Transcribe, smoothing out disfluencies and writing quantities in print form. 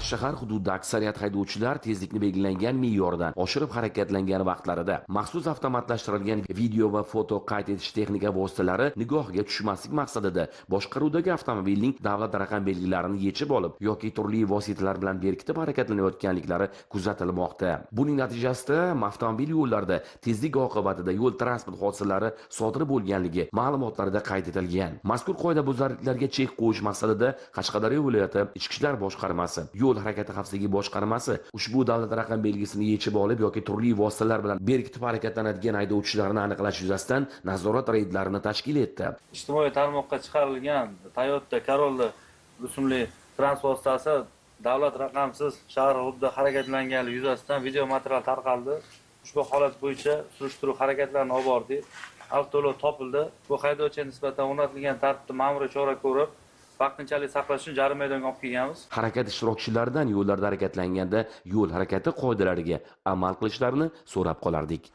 Shahar hududida aksariyat haydovchilar tezlikni belgilangan me'yordan oshirib harakatlangan vaqtlarida maxsus avtomatlashtirilgan video va foto qayd etish texnika vositalari nigohiga tushmaslik maqsadida boshqaruvdagi avtomobilning davlat raqam belgilarini yechib olib yoki turli vositalar bilan berkitib harakatlanayotganliklari kuzatilmoqda. Buning natijasida avtomobil yo'llarida tezlik oqibatida yo'l transport hodisalari sodir bo'lganligi ma'lumotlarda qayd etilgan. Mazkur qoidabuzarliklarga chek qo'yish maqsadida Qashqadaryo viloyati Ichki ishlar boshqarmasi, yo'l harakati xavfsizligi boshqarmasi ushbu davlat raqam belgisini yechib olib yoki turli vositalar bilan berkitib harakatlanadigan haydovchilarni aniqlash yuzasidan nazorat reydlarini tashkil etdi. Ijtimoiy tarmoqqa chiqarilgan Toyota Corolla rusumli transport vositasi davlat raqamsiz shahar hududida harakatlanganligi yuzasidan video material tarqaldi. Ushbu holat bo'yicha surishtiruv harakatlarini olib bordik. Avtoulov topildi. Bu haydovchiga nisbatan o'rnatilgan tartibda ma'muriy chora ko'rib, vaqtinchalik saqlash uchun jarima maydoniga olib kelganmiz. Harakat ishtirokchilaridan yo'llarda harakatlanganda yo'l harakati qoidalariga amal qilishlarini so'rab qolardik.